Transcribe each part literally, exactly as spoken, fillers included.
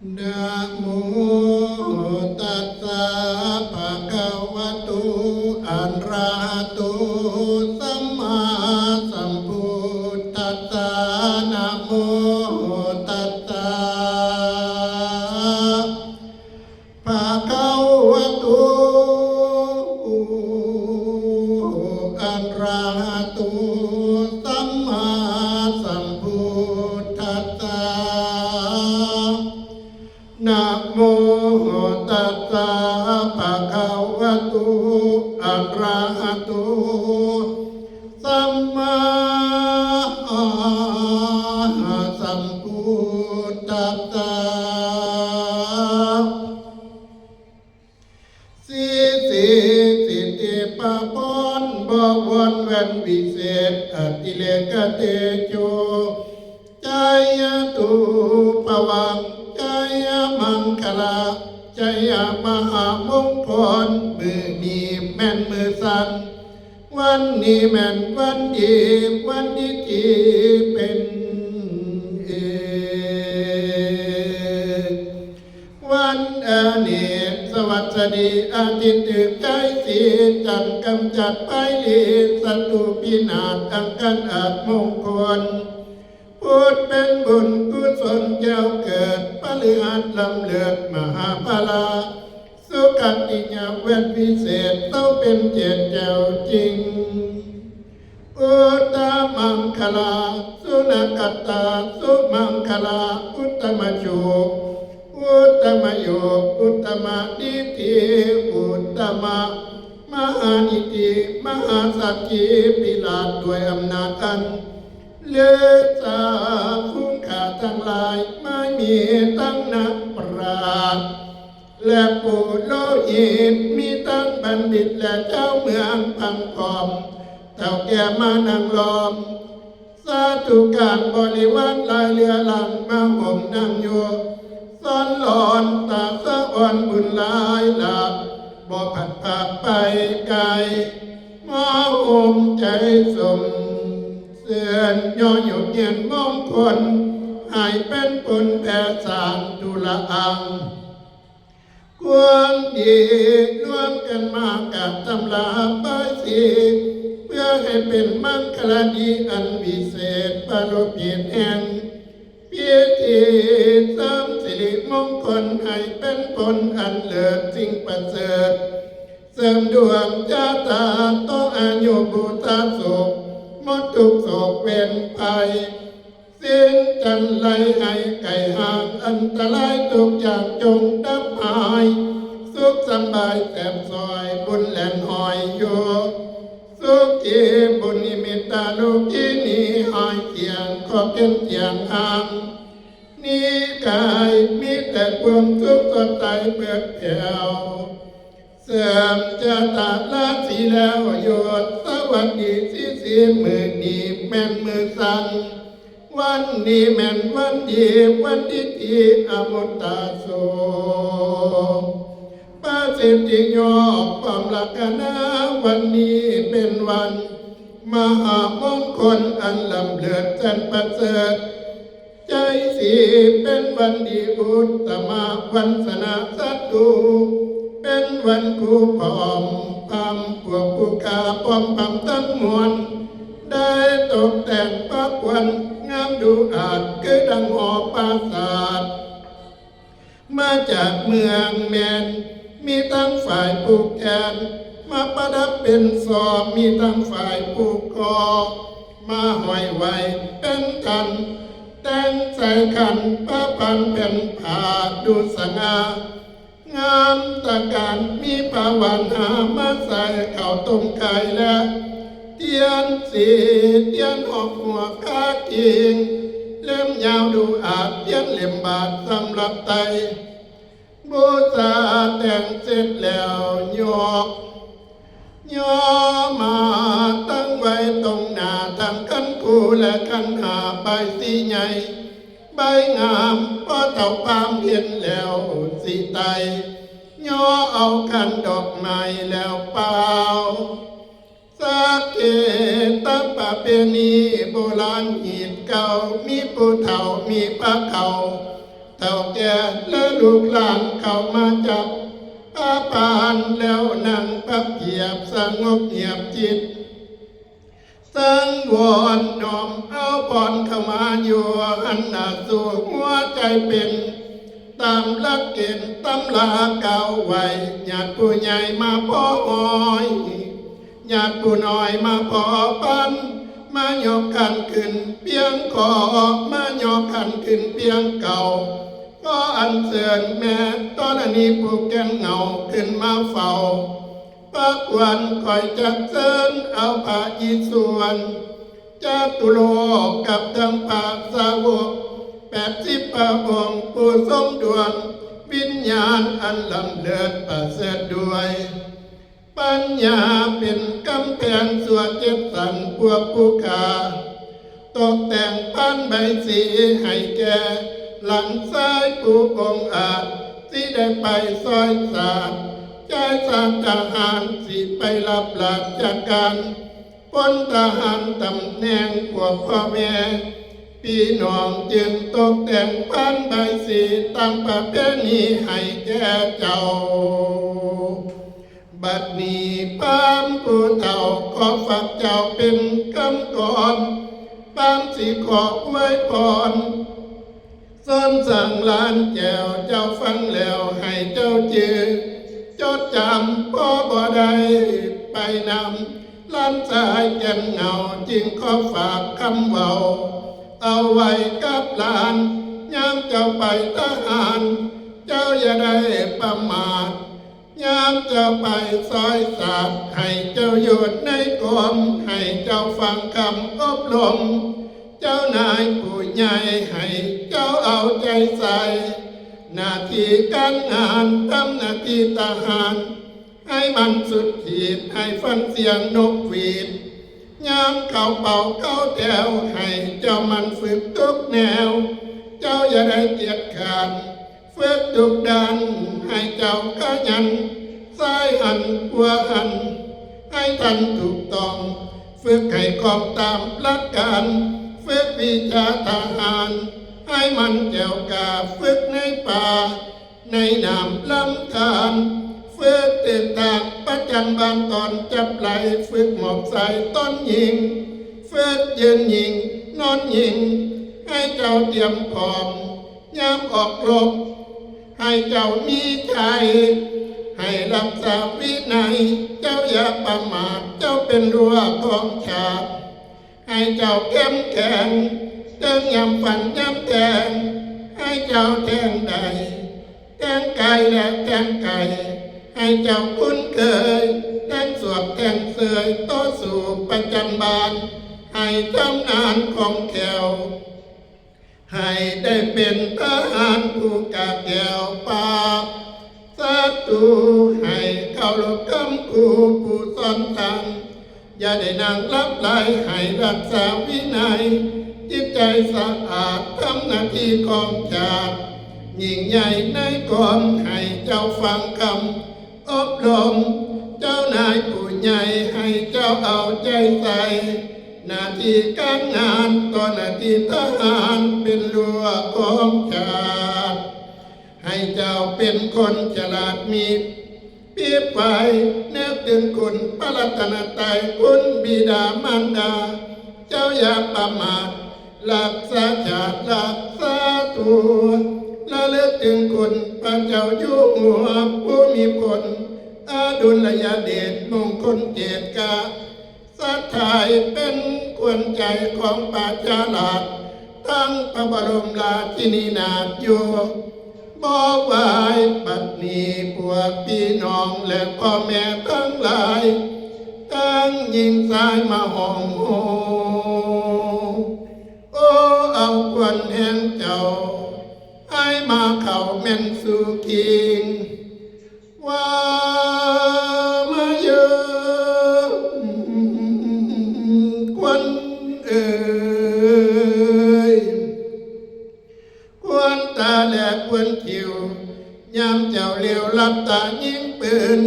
นะโมตัสสะภะคะวะโต อะระหะโต สัมมาสัมพุทธัสสะ นะโมตัสสะภะคะวะโต อะระหะโต สัมมาสัมพุทธัสสะ นะโมตัสสะภะคะวะโต อะระหะโต สัมมาสัมพุทธัสสะ สิทธิสิทธิปะพร บวรแว่นวิเศษ อติเลกเตโช จายะตูปะวัง จายะมังคะละ จายะมหามงคล มื้อนี้แม่นมื้อสัน วันนี้แม่นวันดี วันดีที่เป็นเอก วันอเนกสวัสดี อาทิตย์ถืกใจสี จันทร์กำจัดภัยลี ศัตรูพินาศ อังคารอาจมงคล พุธเป็นบุญกุศลแก้วเกิด พฤหัสล้ำเลิศมหาพลา สุขติยาแว่นวิเศษ เต้าเป็นเจตแก้วจริง อุตตมังคลา สุนกัตตา สุมังคลา อุตตมโชค อุตตมโยค อุตตมนิธิ อุตตมมหานิธิ มหาสักขีพิราช ด้วยอำนาจอันเลิศสา ฝูงข้าทั้งหลาย ไม่มีทั้งนักปราชญ์ และปุโรหิต มีทั้งบัณฑิตและชาวเมืองพังพร้อม เฒ่าแก่มานั่งล้อม สาธุการบริวารหลายเรื้อรัง มาโฮมนั่งอยู่ สอนหลอนตาสะอ่อนบุญหลายหลาก บ่ผัดพรากไปไกล มาโฮมใจสม เสิญย่อหยกเย็นมงคล ให้เป็นผลแผ่สร้างทุละอัง ความดีรวมกันมากับตำราบายสี เพื่อให้เป็นมังคลดีอันวิเศษ ประโลมเหตุแห่งพิธีเสริมสิริมงคล ให้เป็นผลอันเลิศสิ่งประเสริฐ เสริมดวงชะตา ต่ออายุบูชาสุข หมดทุกข์โศกเวรภัย สิ่งจันไรให้ไกลห่าง อันตรายทุกอย่างจงดับหาย สุขสำบายแสบซอย บุญแล่นหอยอยู่ สุขีบุญนิมิตตาลูกินีหายเสียง ขอเก็นเสียงห่าง นี้กายมีแต่ความสุขสดใสเบิกแผ่ว เสริมชะตาราศีแล้วโย สวัสดีสีสี มื้อนี้แม่นมื้อสัน วันนี้แม่นวันดี วันดีที่อมุตตาโส ประสิทธิโยคความลัคนา วันนี้เป็นวันมหามงคลอันล้ำเลิศแสนประเสริฐ ใจสีเป็นวันดีอุตตมะ วันชนะศัตรู เป็นวันคู่พร้อมพำ พวกผู้ข้าพร้อมพำทั้งมวล ได้ตกแต่งประกวรงามดูอาจ คือดังหอปราสาท มาจากเมืองแมน มีทั้งฝ่ายผูกแขน มาประดับเป็นซอ มีทั้งฝ่ายผูกคอ มาห้อยไว้เป็นขัน แต่งใส่ขันประพันแผ่นผ้าดูสง่า งามตระการ มีผ้าหวานหามาใส่ข้าวต้มไข่และ เทียนสี เทียนหอกหัวกากิ่ง เล่มยาวดูอาจ เทียนเล่มบาทสำหรับไต บูชาแต่งเสร็จแล้วยก ย่อมาตั้งไว้ตรงหน้า ทั้งขันคู่และขันหาบายสีใหญ่ ใบงาม พอเฒ่าพราหมณ์เห็นแล้วสิไต่ ย่อเอาขันดอกไม้แล้วเป่า สักเกตประเพณีโบราณฮีตเก่า มีผู้เฒ่ามีพระเขา เฒ่าแก่และลูกหลานเข้ามาจับผ้าปานแล้วนั่งพับเพียบสงบเงียบจิต สังวรน้อมเอาพรเข้ามาอยู่หันหน้าสู่หัวใจเป็น ตามหลักเกณฑ์ตำรากล่าวไว้ ญาติผู้ใหญ่มาพอหอย ญาติผู้น้อยมาพอปัน มายกขันขึ้นเพียงขอ มายกขันขึ้นเพียงเก่า ก็อัญเชิญแม่ธรณีผู้แก่นเหงาขึ้นมาเฝ้า พระควรคอยจัดเชิญเอาพระอิศวร จตุโลกกับทั้งพระสาวกแปดสิบพระองค์ผู้ทรงดวง วิญญาณอันล้ำเลิศประเสริฐด้วย ปัญญาเป็นกำแพงสัวเจ็ดสันพวกผู้ข้า ตกแต่งพานใบสีให้แก่หลานชายผู้องอาจ สิได้ไปซอยสาด จ่ายสารทหารสิไปรับราชการ พลทหารตำแหน่งพวกพ่อแม่ พี่น้องจึงตกแต่งพานใบสีตามประเพณีให้แก่เจ้า บัดนี้พราหมณ์ผู้เฒ่าขอฝากเจ้าเป็นคำกลอน พราหมณ์สิขออวยพร สอนสั่งหลานแก้วเจ้าฟังแล้วให้เจ้าจือ จดจำพอบ่ได้ไปนำ หลานชายแก่นเหงาจึงขอฝากคำเว้า เอาไว้กับหลาน ยามเจ้าไปทหาร เจ้าอย่าได้ประมาท ยามเจ้าไปซอยสาด ให้เจ้าอยู่ในกรม ให้เจ้าฟังคำอบรม เจ้านายผู้ใหญ่ให้เจ้าเอาใจใส่ หน้าที่การงานทำหน้าที่ทหาร ให้มันสุดขีด ให้ฟังเสียงนกหวีด ยามเขาเป่าเขาแต๋ว ให้เจ้ามันฝึกทุกแนว เจ้าอย่าได้เกียจคร้าน ฝึกทุกด้านให้เจ้าขยัน ซ้ายหันขวาหัน ให้ทันถูกต้อง ฝึกให้คล่องตามหลักการ ฝึกวิชาทหาร ให้มันแจ๋วกล้า ฝึกในป่า ในน้ำลำธาร ฝึกเดินทางประจำบ้านตอนจับไหล ฝึกหมอบสายต้นยิง ฝึกยืนยิง นอนยิง ให้เจ้าเตรียมพร้อม ยามออกรบ ให้เจ้ามีชัย ให้รักษาวินัย เจ้าอย่าประมาท เจ้าเป็นรั้วของชาติ ให้เจ้าเข้มแข็ง เทิงยามฟันยามแทง ให้เจ้าแทงได้ แทงไกลและแทงไกล ให้เจ้าคุ้นเคย แทงสวบแทงเสย ต่อสู้ประจันบาน ให้ชำนาญคล่องแคล่ว ให้ได้เป็นทหารผู้กล้าแกล้วปราบศัตรู ให้เคารพคำครูผู้สอนสั่ง อย่าได้นั่งหลับไหล ให้รักษาวินัย จิตใจสะอาด ทำหน้าที่ของชาติ ยิ่งใหญ่ในกรม ให้เจ้าฟังคำอบรม เจ้านายผู้ใหญ่ ให้เจ้าเอาใจใส่ หน้าที่การงาน ต่อหน้าที่ทหาร เป็นรั้วของชาติ ให้เจ้าเป็นคนฉลาดมีพริบไว นึกถึงคุณพระรัตนตรัย คุณบิดามารดา เจ้าอย่าประมาท รักษาชาติรักษาตัว ระลึกถึงคุณพระเจ้าอยู่หัว ผู้มีพลอดุลยเดช มงคลเกตกะ สัตย์ไท้เป็นขวัญใจของประชาราษฎร์ ทั้งพระบรมราชินีนาถอยู่ บ่วายบัดนี้พวกพี่น้องและพ่อแม่ทั้งหลาย ทั้งหญิงชายมาห้องโฮ โอ้ เอาขวัญแห่งเจ้า ให้มาเข้าแม่นสู่คิง ว่ามาเยิมขวัญเอ่ย ขวัญตาและขวัญคิ้ว ยามเจ้าเหลียวหลับตายิงปืน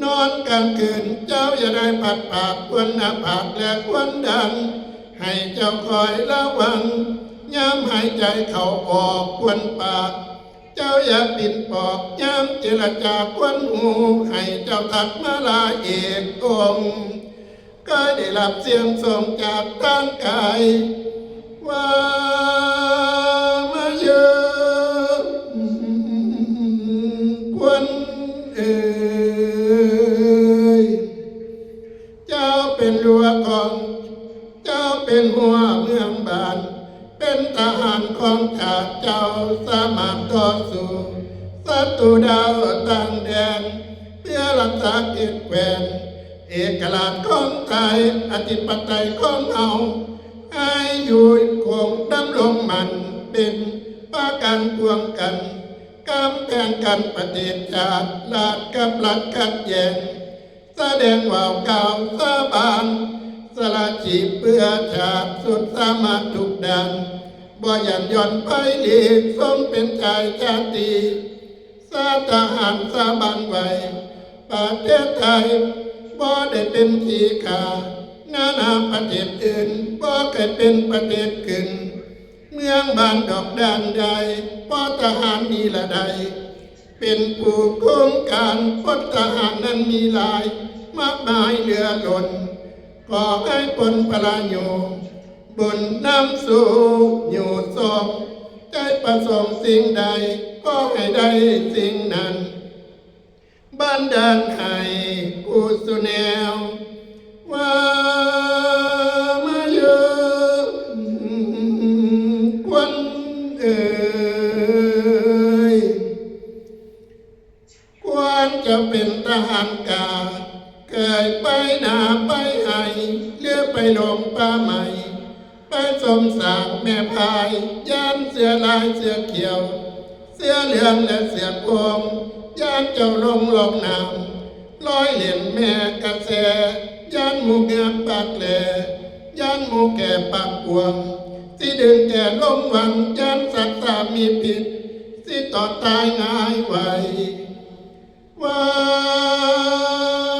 นอนกลางคืน เจ้าอย่าได้พัดปากขวัญหน้าผากและขวัญดัง ให้เจ้าคอยระวัง ยามหายใจเข้าออกควรปาก เจ้าอย่าปิ่นปอก ยามเจรจาควรหู ให้เจ้าทักมาลาเอกองค์ ก็ได้รับเสียงส่งจากทางไกล ว่ามาเยินควรเอ่ย เจ้าเป็นรั้วของ เจ้าเป็นรั้วเมืองบ้าน เป็นทหารของชาติ เจ้าสามารถต่อสู้ศัตรูดาวต่างแดน เพื่อรักษาเขตแคว้น เอกราชของไทย อธิปไตยของเฮา ให้อยู่คงดำรงมั่น เป็นประกันป้องกัน กำแพงกั้นประเทศชาติ ราชกับรัฐขัดแย้ง แสดงว่ากล่าวสาบาน สละชีพเพื่อชาติสุดสามารถทุกด้าน บ่หยั่นหย่อนไพลี ทรงเป็นชายชาตรี สาทหารสาบานไว้ ประเทศไทยบ่ได้เป็นขี้ข้า นานาประเทศอื่นบ่เคยเป็นประเทศขึ้น เมืองบ้านดอกด้านใด เพราะทหารมีละใด เป็นผู้โครงการ พลทหารนั้นมีหลาย มากมายเหลือล้น ขอให้พ้นพระโยม บุญนำสู่อยู่ทรง ใจประสงค์สิ่งใด ก็ให้ได้สิ่งนั้น บันดาลให้ผู้สู่แนว ว่ามาเยินควรเอ่ย ควรจะเป็นทหารกา เคยไปนาไปไฮ่ หรือไปลงป่าไม้ ไปชมสางแม่พาย ย่านเสือลายเสือเขียว เสือเหลืองและเสือโคร่ง ย่านเจ้าลงลงน้ำ ลอยเล่นแม่กระแส ย่านหมู่เงือกปากแหล ย่านหมู่แก่ปากกว้าง สิดึงแก่ลมหวัง ย่านสัตว์สามีพิษ สิต่อตายง่ายไว ว่า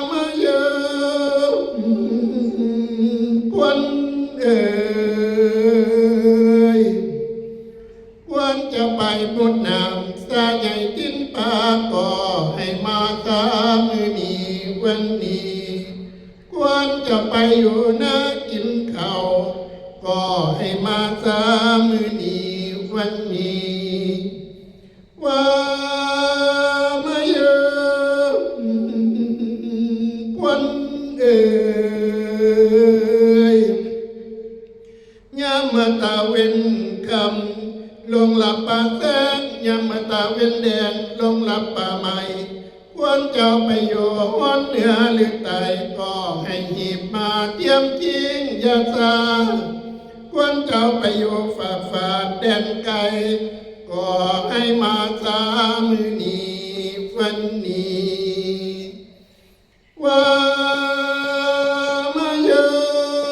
มาเยินควรเอ่ย ควรจะไปมุดน้ำสาใหญ่กินปลา ก็ให้มาสามื้อนี้วันนี้ ควรจะไปอยู่นากินข้าว ก็ให้มาสามื้อนี้วันนี้ ว่ามาเยินควรเอ่ย ยามเมื่อตาเว็นคำ ลงหลับป่าแสง ยามเมื่อตาเว็นแดง ลงหลับป่าไม้ ควรเจ้าไปอยู่ฮอดเหนือหรือใต้ ก็ให้หีบมาเตรียมคิงอย่าช้า ควรเจ้าไปอยู่ฟากฟ้าแดนไกล ก็ให้มาสามื้อนี้วันนี้ ว่ามาเยิ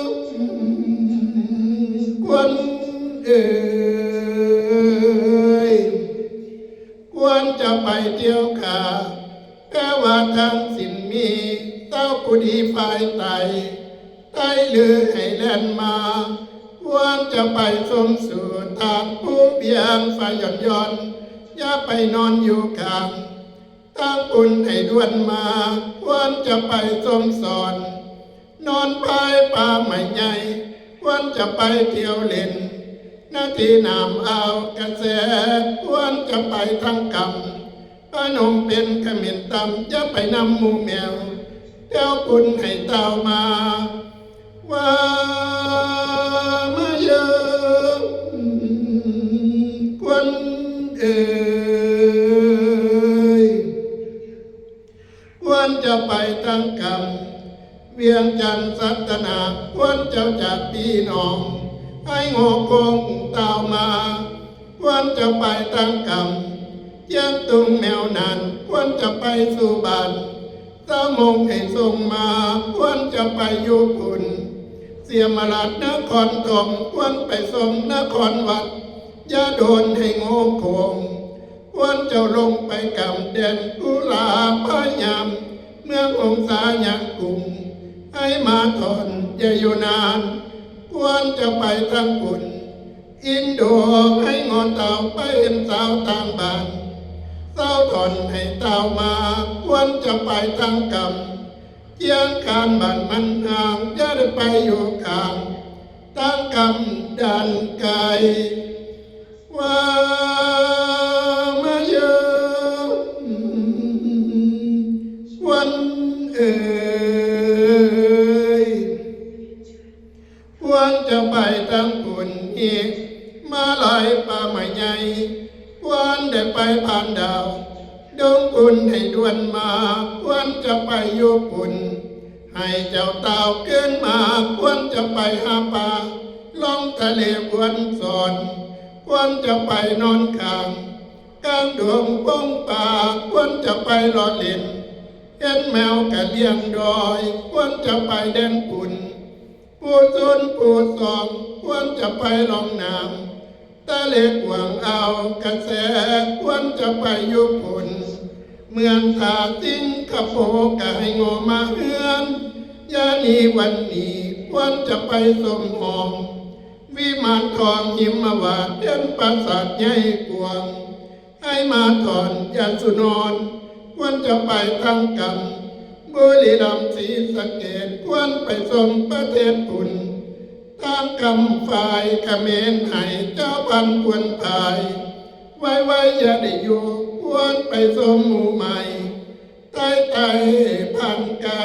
นควรเอ่ย ควรจะไปเที่ยวขา แต่ว่าทางสินมี เต้าผู้ดีฝ่ายไต ไตหรือให้แล่นมา ควรจะไปชมสูตรทางผู้เบียงฝ่ายหย่อนหย่อน อย่าไปนอนอยู่ข้าง ทางคุณให้ด่วนมา ควรจะไปชมสอน นอนพายป่าไม้ใหญ่ ควรจะไปเที่ยวเล่น นาที่น้ำอ่าวกระแส ควรจะไปทางกำ พนมเป็นเขมรตำ อย่าไปนำหมู่แมว เที่ยวคุณให้เต้ามา ว่ามาเยินควรเอ่ย ควรจะไปทางกำ เวียงจันทน์สัตนา ควรเจ้าจากพี่น้อง ให้โงโกงเต้ามา ควรจะไปทางกำ เจียงตุงแมวนั้น ควรจะไปสู่บ้าน เจ้ามงให้ส่งมา ควรจะไปอยู่พุ้น เสียมราชนครทอง ควรไปส่งนครวัด อย่าโดนให้โงโกง ควรเจ้าลงไปกำแดนกุลาพยายาม เมืององศายังกรุง ให้มาทอนอย่าอยู่นาน ควรจะไปทางพุ้น อินโดให้งอเต้าไปเห็นสาวต่างบ้าน สาวถอนให้เต้ามา ควรจะไปทางกำ เจียงคานบ้านมันห่าง อย่าได้ไปอยู่ข้าง ทางกำด้านไกล ว่ามาเยอะวันเอ๋ย ควรจะไปทางพุ้นอีก มาลายป่าไม้ใหญ่ ควรได้ไปผ่านดาว ดงพุ้นให้ด่วนมา ควรจะไปอยู่พุ้น ให้เจ้าเต้าขึ้นมา ควรจะไปหาปลา ล่องทะเลวนสอน ควรจะไปนอนค้าง กลางดงปงป่า ควรจะไปเลาะเล่น เห็นแมวกะเลี้ยงดอย ควรจะไปแดนพุ้น ผู้ซุนผู้ซอง ควรจะไปล่องน้ำ ตะเลกวางอ่าวกระแส ควรจะไปอยู่พุ้น เมืองท่าสิงคโปร์กะให้งอมาเฮือน ยานีวันนี้ ควรจะไปสมหอง วิมานทองหิมวาด เดินปราสาทใหญ่กว้าง ให้มาถอนยาสุนอน ควรจะไปทางกำ บุรีรัมย์ศรีสะเกษ ควรไปชมประเทศพุ้น ทางกำฝ่ายเขมรให้เจ้าพันธุ์ควรพาย ไว้ไว้อย่าได้อยู่ ควรไปชมหมู่ใหม่ ใต้ใต้ผ่านไกล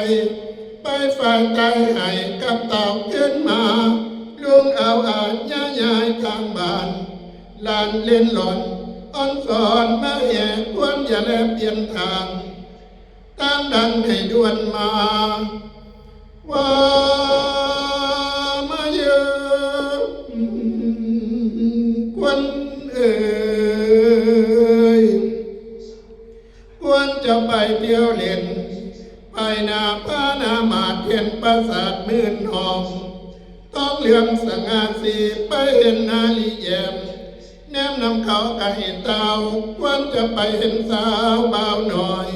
ไปฝ่ายใต้ให้กับเต้าขึ้นมา ลุงเอาอาญาย้ายทางบ้าน หลานเล่นหลอน อ่อนสอนมาแห่ ควรอย่าแลเปลี่ยนทาง ตามดันให้ด่วนมา ว่ามาเยอะควรเอ่ย ควรจะไปเที่ยวเล่น ไปนาพานามาดเห็นปราสาทหมื่นห้อง ทองเหลืองสง่าสี ไปเห็นนาลีแย้ม แนมนำเขากะให้เต้า ควรจะไปเห็นสาวบ่าวน้อย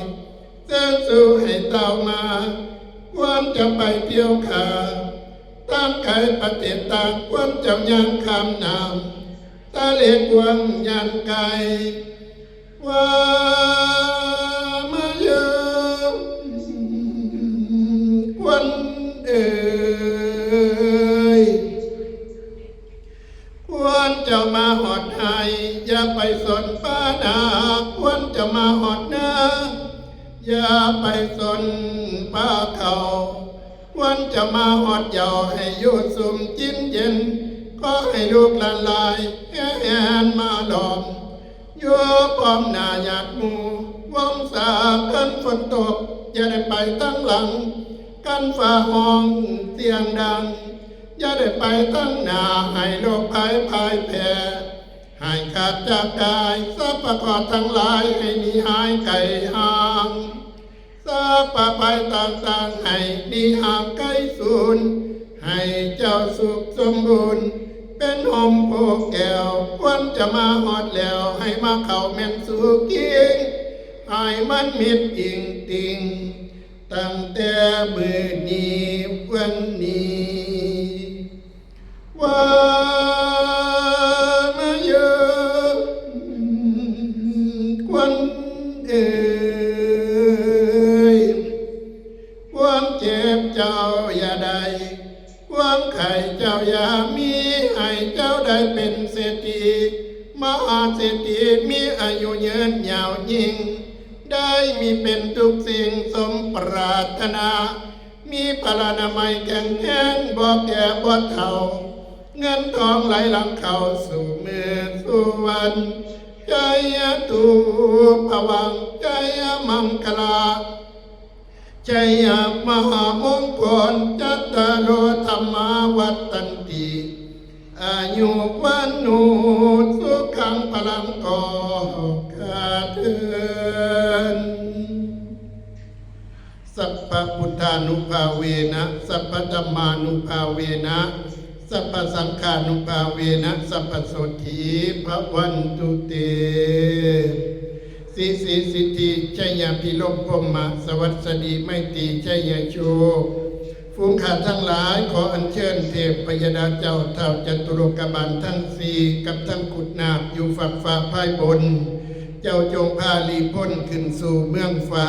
เชิญสู่ให้เต้ามา ควรจะไปเที่ยวคา ทางไกลประเทศต่าง ควรเจ้าย่างข้ามน้ำ ตะเลกว้างย่านไกล ว่ามาเยอะควรเอ่ย ควรจะมาหอดไห้ อย่าไปสนป้านา ควรจะมาหอดนา อย่าไปสนป้าเขา ควรจะมาหอดเหย้า ให้อยู่สุมกินเย็น ขอให้ลูกหลานหลาย แห่แหนมาล้อม อยู่พร้อมหน้าญาติหมู่ วงศาคันฝนตก อย่าได้ไปตั้งหลัง กันฟ้าห้องเสียงดัง อย่าได้ไปตั้งหน้า ให้โรคภัยพ่ายแพ้ ให้ขาดจากกาย สรรพเคราะห์ทั้งหลาย ให้หนีหายไกลห่าง สรรพภัยต่างๆ ให้หนีห่างไกลสูญ ให้เจ้าสุขสมบูรณ์ เป็นห่มโพแก้ว ควรจะมาฮอดแล้ว ให้มาเข้าแม่นสู่กิ่ง ให้มันมิดอิงติ่ง ตั้งแต่มื้อนี้วันนี้ ว่ามาเยอะควรเอ่ย ความเจ็บเจ้าอย่าได้ ความไข้เจ้าอย่ามี ให้เจ้าได้เป็นเศรษฐี มหาเศรษฐีมีอายุยืนยาวยิ่ง ได้มีเป็นทุกสิ่งสมปรารถนา มีพลานามัยแข็งแรง บ่แก่บ่เฒ่า เงินทองไหลหลั่งเข้าสู่มือสู่วัน ชัยยะทูปะวัง ชัยยะมังคลา ชัยยะมหามงคล จัตตาโรธัมมาวัฏฏันติ อายุวัณโณสุขังพลัง ขอข้าเทิน สัพพะพุทธานุภาเวนะ สัพพะธัมมานุภาเวนะ สัพพะสังฆานุภาเวนะ สัพพะโสตถีภะวันตุเต สิริสิทธิชัยยะภิรมย์พรหมะ สวัสดีไมตรีชัยยะโชค ฝ ฝูงข้าทั้งหลาย ขออัญเชิญเทพพยดาเจ้าท้าวจตุโลกบาลทั้งสี่ กับทั้งกุฏนาคอยู่ฟากฟ้าภายบน เจ้าจงพาหลีพ้นขึ้นสู่เมืองฟ้า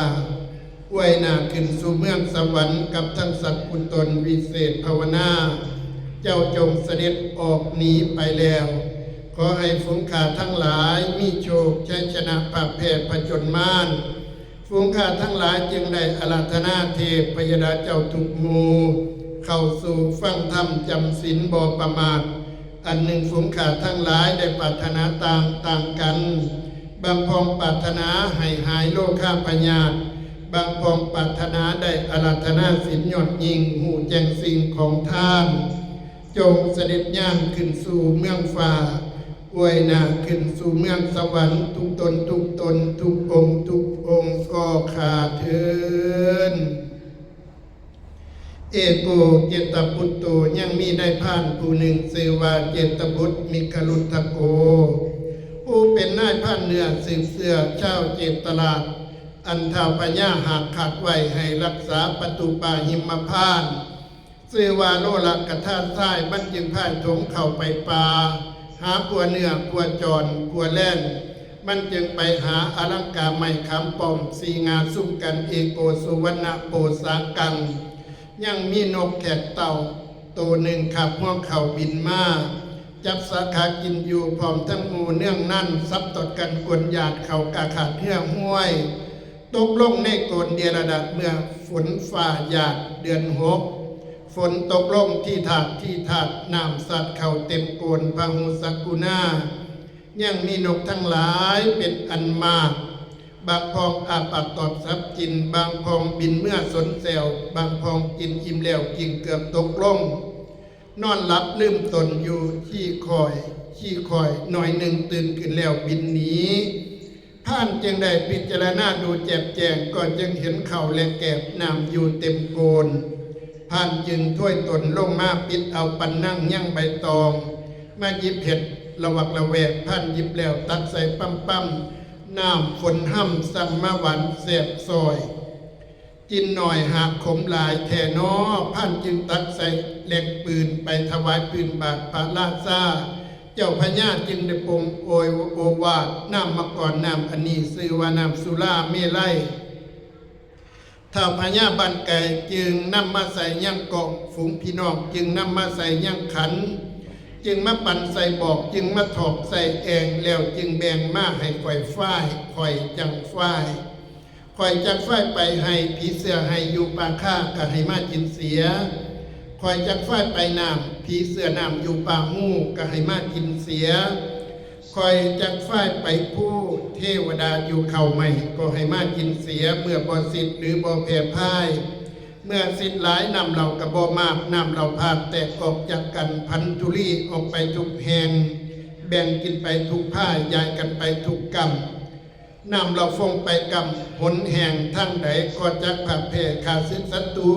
อวยหน้าขึ้นสู่เมืองสวรรค์ กับทั้งสัตว์ผู้ตนวิเศษภาวนา เจ้าจงเสด็จออกหนีไปแล้ว ขอให้ฝูงข้าทั้งหลายมีโชคชัยชนะพ่ายแพ้ผจญมาร ฝูงข้าทั้งหลายจึงได้อาราธนาเทพพยดาเจ้าทุกหมู่ เข้าสู่ฟังธรรมจำศีลบ่ประมาท อันหนึ่งฝูงข้าทั้งหลายได้ปรารถนาต่างต่างกัน บางพองปรารถนาให้หายโรคาพยาธิ บางพองปรารถนาได้อาราธนาศีลยอดยิ่ง ฮู้แจ้งสิ่งของท่าน จงเสด็จย่างขึ้นสู่เมืองฟ้า อวยหน้าขึ้นสู่เมืองสวรรค์ทุกตนทุกตนทุกองค์ทุกองค์ก็ข้าเทิน เอโกเจตปุตโต ยังมีนายพรานผู้หนึ่งชื่อว่าเจตบุตรมิคลุทธโก ผู้เป็นนายพรานเหนือสืบเชื้อชาวเจตราช อันท้าวพญาหากขัดไว้ให้รักษาประตูป่าหิมพานต์ ชื่อว่าโลลกธาตุทราย มันจึงพายถงเข้าไปป่า หาขัวเนื้อขัวจรขัวแล่น มันจึงไปหาอลังกาไม้ขามป้อมสี่ง่าซุมกัน เอโกสุวรรณโปสากัง ยังมีนกแขกเต้าโตหนึ่งคาบฮวงข้าวบินมา จับสาขากินอยู่พร้อมทั้งหมู่เนืองนั้น สับตอดกันกวนหยาดเข้ากาขาดเฮือห้วย ตกลงในโกนเดียรดัดเมื่อฝนฟ้าหยาดเดือนหก ฝนตกลงที่ถาดที่ถาด น้ำสัดเข้าเต็มโกนพหุสกุณา ยังมีนกทั้งหลายเป็นอันมาก บางพองอาปากตอบสับกิน บางพองบินเมื่อสนแซว บางพองกินอิ่มแล้วกิ่งเกือบตกลง นอนหลับลืมตนอยู่ขี้คอย ขี้คอยหน่อยหนึ่งตื่นขึ้นแล้วบินหนี พรานจึงได้พิจารณาดูแจ่มแจ้ง ก็จึงเห็นข้าวและแกบน้ำอยู่เต็มโกน พรานจึงถ้วยตนลงมาปิดเอาปันนั่งยังใบตอง มาหยิบเห็ดละวักละแวก พรานหยิบแล้วตักใส่ปั๊มปั๊ม น้ำฝนห้ำสั่งมาหวานแสบซอย กินหน่อยหากขมหลายแท้นอ พรานจึงตักใส่แหลกปืนไปถวายปืนบาทพระราชา เจ้าพญาจึงได้ปรงโอยโอวาท น้ำมะกรน้ำอันนี้ชื่อว่าน้ำสุราเมลัย ท้าวพญาบ้านไก่จึงนำมาใส่ยังกล่อง ฝูงพี่น้องจึงนำมาใส่ยังขัน จึงมาปั่นใส่บอก จึงมาถอกใส่แอง แล้วจึงแบ่งมาให้ข่อยฝ่าย ข่อยจังฝ่าย ข่อยจักฝ่ายไปให้ผีเสื้อให้อยู่ป่าคาก็ให้มากินเสีย ข่อยจักฝ่ายไปน้ำ ผีเสื้อน้ำอยู่ป่าฮูก็ให้มากินเสีย ข่อยจักฝ่ายไปภู เทวดาอยู่เขาใหม่ก็ให้มากินเสีย เมื่อบ่สิทธิ์หรือบ่แพ้พ่าย เมื่อสิทธิ์หลายน้ำเหล้าก็บ่มาก น้ำเหล้าพาดแตกออกจากกัน พันธุลีออกไปทุกแห่ง แบ่งกินไปทุกพ่าย ย้ายกันไปทุกกำ น้ำเหล้าฟงไปกำ หนแห่งทางใดก็จักผักแผ่ข้าศึกศัตรู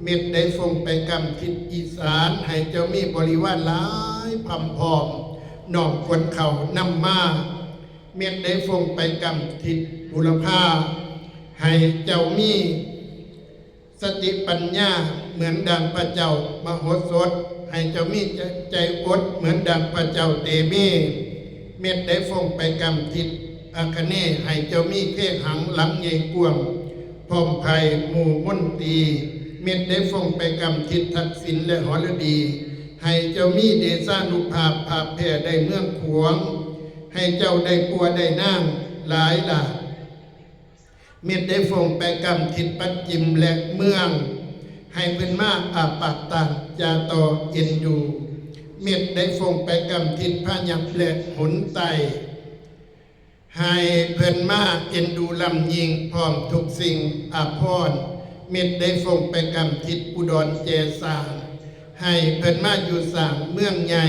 เม็ดใดฟงไปกำทิศอีสาน ให้เจ้ามีบริวารหลายพร่ำพร้อม น้อมขวัญเข้านำมา เม็ดใดฟงไปกำทิศบุรพา ให้เจ้ามีสติปัญญาเหมือนดังพระเจ้ามโหสถ ให้เจ้ามีใจอดเหมือนดังพระเจ้าเตมี เม็ดใดฟงไปกำทิศอาคเนย์ ให้เจ้ามีเคหังหลังใหญ่กว้าง พร้อมไพร่หมู่มนตรี เม็ดใดฟงไปกำทิศทักษิณและหรดี ให้เจ้ามีเดชานุภาพพาแผ่ได้เมืองขวาง ให้เจ้าได้ปัวได้นางหลายหลาก เม็ดใดฟงไปกำทิศปัจจิมและเมือง ให้เพิ่นมาอาปากตานจาต่อเอ็นดู เม็ดใดฟงไปกำทิศพายัพและหนใต้ ให้เพิ่นมาเอ็นดูลำยิงพร้อมทุกสิ่งอาภรณ์ เม็ดใดฟงไปกำทิศอุดรแจสร้าง ให้เพิ่นมาอยู่สร้างเมืองใหญ่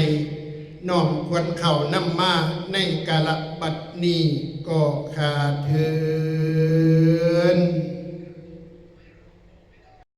น้อมขวัญเข้านำมาในกาลบัดนี้ก็ข้าเทิน